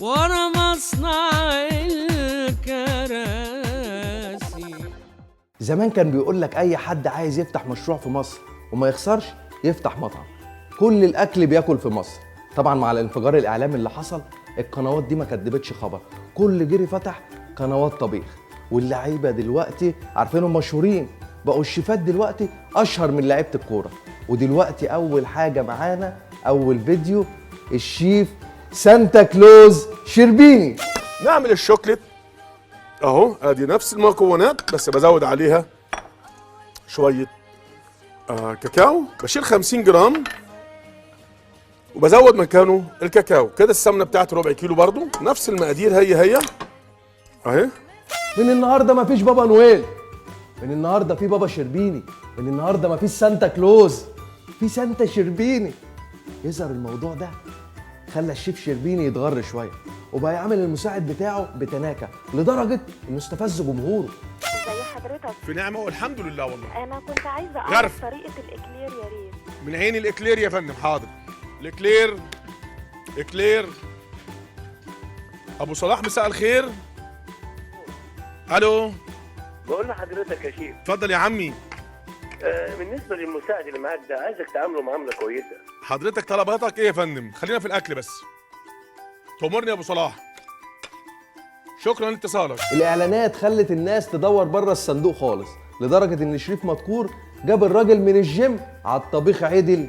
ورا مصنع الكراسي. زمان كان بيقول لك اي حد عايز يفتح مشروع في مصر وما يخسرش يفتح مطعم. كل الاكل بياكل في مصر. طبعا مع الانفجار الاعلامي اللي حصل القنوات دي ما كدبتش خبر، كل جري فتح قنوات طبيخ. واللعيبة دلوقتي عارفينهم مشهورين، بقوا الشيفات دلوقتي اشهر من لعيبة الكورة. ودلوقتي اول حاجة معانا اول فيديو الشيف سانتا كلوز شربيني. نعمل الشوكليت اهو، ادي نفس المكونات بس بزود عليها شوية كاكاو. بشيل 50 جرام وبزود مكانه الكاكاو. كده السمنة بتاعتي ربع كيلو برضو، نفس المقادير هي هي اهي. من النهارده مفيش بابا نويل، من النهارده في بابا شربيني، من النهارده مفيش سانتا كلوز، في سانتا شربيني. يظهر الموضوع ده خلى الشيف شربيني يتغر شوية وبقى يعمل المساعد بتاعه بتناكه لدرجة انه استفز جمهوره. ازي حضرتك؟ في نعمه والحمد لله. والله انا كنت عايزه غرف. اعرف طريقه الاكلير يا ريت. من عين الاكلير يا فندم. حاضر. الاكلير، اكلير. ابو صلاح مساء الخير. الو، بقول لحضرتك يا شيف. اتفضل يا عمي. بالنسبة للمساعد اللي معاك ده، عايزك تعامله معاملة كويسة. حضرتك طلباتك ايه يا فندم؟ خلينا في الاكل بس. تأمرني يا ابو صلاح. شكرا لاتصالك. الاعلانات خلت الناس تدور بره الصندوق خالص، لدرجة ان شريف مدكور جاب الراجل من الجيم على الطبيخ عدل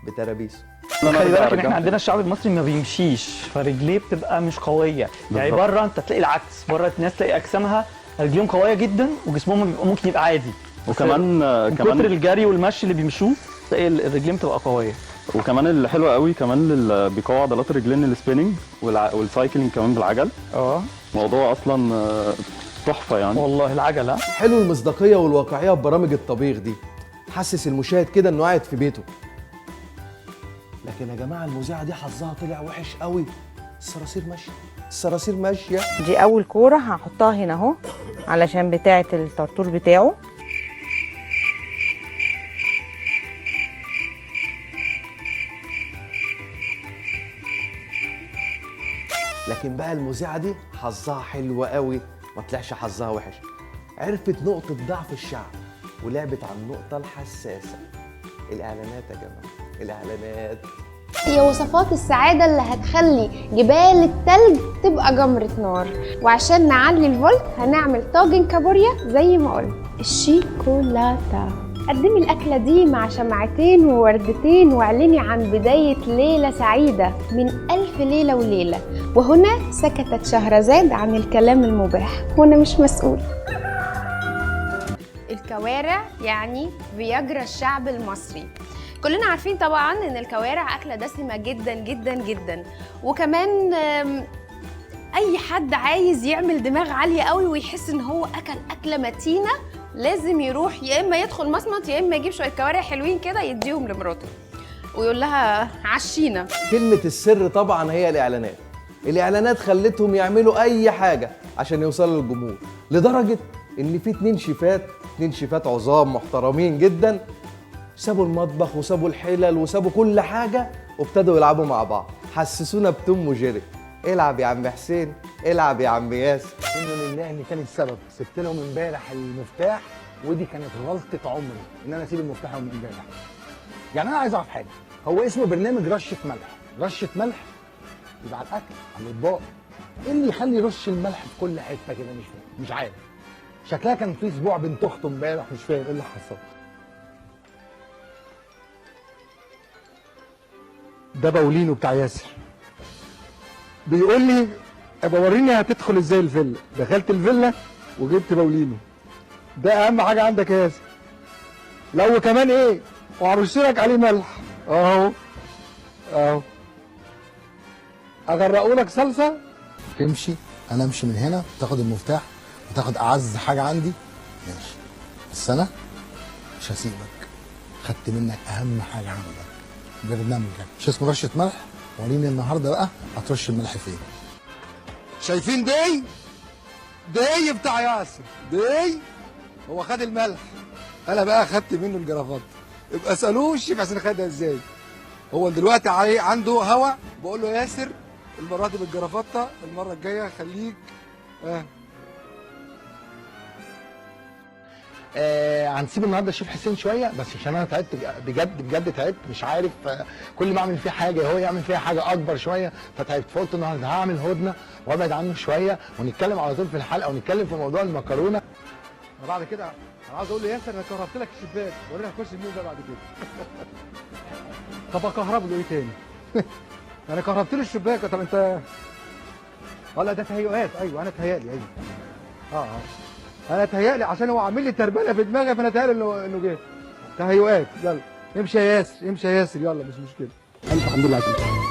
بترابيسه. خلي بالك ان احنا عندنا الشعب المصري ما بيمشيش، فرجليه بتبقى مش قوية. يعني بره انت تلاقي العكس، بره الناس تلاقي اجسامها رجليهم قوية جدا وجسمهم بيبقى ممكن يبقى عادي. وكمان من كتر كمان الجري والمشي اللي بيمشوه تلاقي الرجلين بتبقى قوية. وكمان اللي حلو قوي كمان اللي بيقوي عضلات الرجلين ال spinning وال cycling كمان بالعجل. موضوع اصلا تحفة يعني. والله العجلة حلو المصداقية والواقعيه في برامج الطبيخ دي، حسس المشاهد كده انه قاعد في بيته. لكن يا جماعة المذيعه دي حظها طلع وحش قوي. الصراصير ماشية، الصراصير ماشية. دي اول كورة هحطها هنا اهو علشان بتاعه الطرطور بتاعه. لكن بقى المذيعه دي حظها حلو قوي، ما طلعش حظها وحش. عرفت نقطة ضعف الشعب ولعبت على النقطة الحساسة. الاعلانات يا جماعة، الاعلانات. هي وصفات السعادة اللي هتخلي جبال التلج تبقى جمرة نار. وعشان نعلي الفولت هنعمل طاجن كابوريا زي ما قلت الشيكولاته. قدمي الأكلة دي مع شمعتين ووردتين واعلني عن بداية ليلة سعيدة من ألف ليلة وليلة. وهنا سكتت شهرزاد عن الكلام المباح وأنا مش مسؤول. الكوارع يعني فياجرا الشعب المصري. كلنا عارفين طبعا ان الكوارع اكله دسمة جدا جدا جدا، وكمان اي حد عايز يعمل دماغ عالية قوي ويحس ان هو اكل اكله متينة لازم يروح يا اما يدخل مصمت يا اما يجيب شوية كوارع حلوين كده يديهم لمراته ويقول لها عشينا. كلمة السر طبعا هي الاعلانات. الاعلانات خلتهم يعملوا اي حاجة عشان يوصلوا للجمهور، لدرجة ان في اتنين شيفات عظام محترمين جدا سابوا المطبخ وسابوا الحلل وسابوا كل حاجة وابتدوا يلعبوا مع بعض. حسسونا بتوم وجيري. العب يا عم حسين، العب يا عم ياسر. إن لله إن كان السبب، سبت لهم امبارح المفتاح، ودي كانت غلطة عمري إن أنا أسيب المفتاح يوم امبارح. يعني أنا عايز أعرف حاجة، هو اسمه برنامج رشة ملح، رشة ملح يبقى على الأكل، على الأطباق. إيه اللي يخلي رش الملح في كل حتة كده؟ مش فاهم، مش عارف. شكلها كان في أسبوع بنت أخته امبارح، مش فاهم إيه اللي حصل. ده باولينو بتاع ياسر بيقول لي ابقى وريني هتدخل ازاي الفيلا. دخلت الفيلا وجبت باولينو، ده اهم حاجة عندك يا ياسر. لو كمان ايه وهرش لك عليه ملح اهو اهو، اغرقه لك صلصه. تمشي، انا امشي من هنا، تاخد المفتاح وتاخد اعز حاجة عندي، ماشي، بس انا مش هسيبك. خدت منك اهم حاجة عندك، برنامجك مش اسمه رشه ملح. وريني النهارده بقى هترش الملح فين. شايفين دي؟ دي بتاع ياسر، دي هو خد الملح، انا بقى خدت منه الجرافات. ابقى اسالوه الشيف حسين خدها ازاي. هو دلوقتي عليه عنده هوا، بقول له ياسر المرة دي بالجرافطه، المرة الجاية خليك. هنسيب النهارده الشيف حسين شوية بس عشان انا تعبت بجد بجد تعبت، مش عارف، كل ما اعمل فيه حاجة هو يعمل فيها حاجة اكبر شوية فتعبت. فقلت النهارده هعمل هدنة وابعد عنه شوية ونتكلم على طول في الحلقة ونتكلم في موضوع المكرونه. انا بعد كده انا عاوز اقول له ياسر انا كهربت لك الشباك، ورينا هخش منين بقى بعد كده. طب اكهرب له ايه تاني؟ انا كهربت له الشباك. طب انت لا ده تهيؤات. ايوه انا تهيألي، ايوه انا تهيألي عشان هو عامل لي تربله في دماغي، فانا تهيألي انه جه تهيؤات. يلا امشي يا ياسر، امشي يا ياسر، يلا مش مشكلة. الف الحمد لله على السلامة.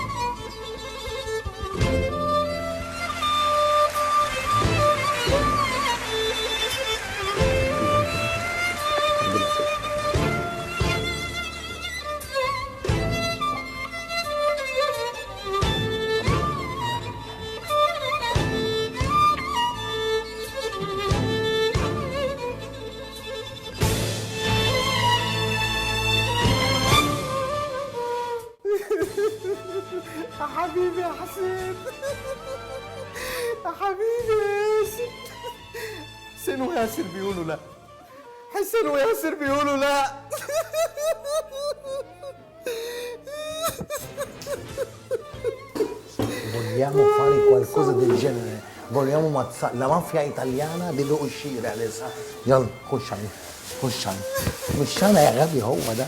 يا حبيبي يا حسين، يا حبيبي يا ياسر. حسين وياسر بيقولوا لا، حسين وياسر بيقولوا لا. Vogliamo fare qualcosa del genere, vogliamo ammazzare la mafia italiana deve uscire adesso. يلا خش عليه، خش عليه. مش انا يا غبي، هو ده.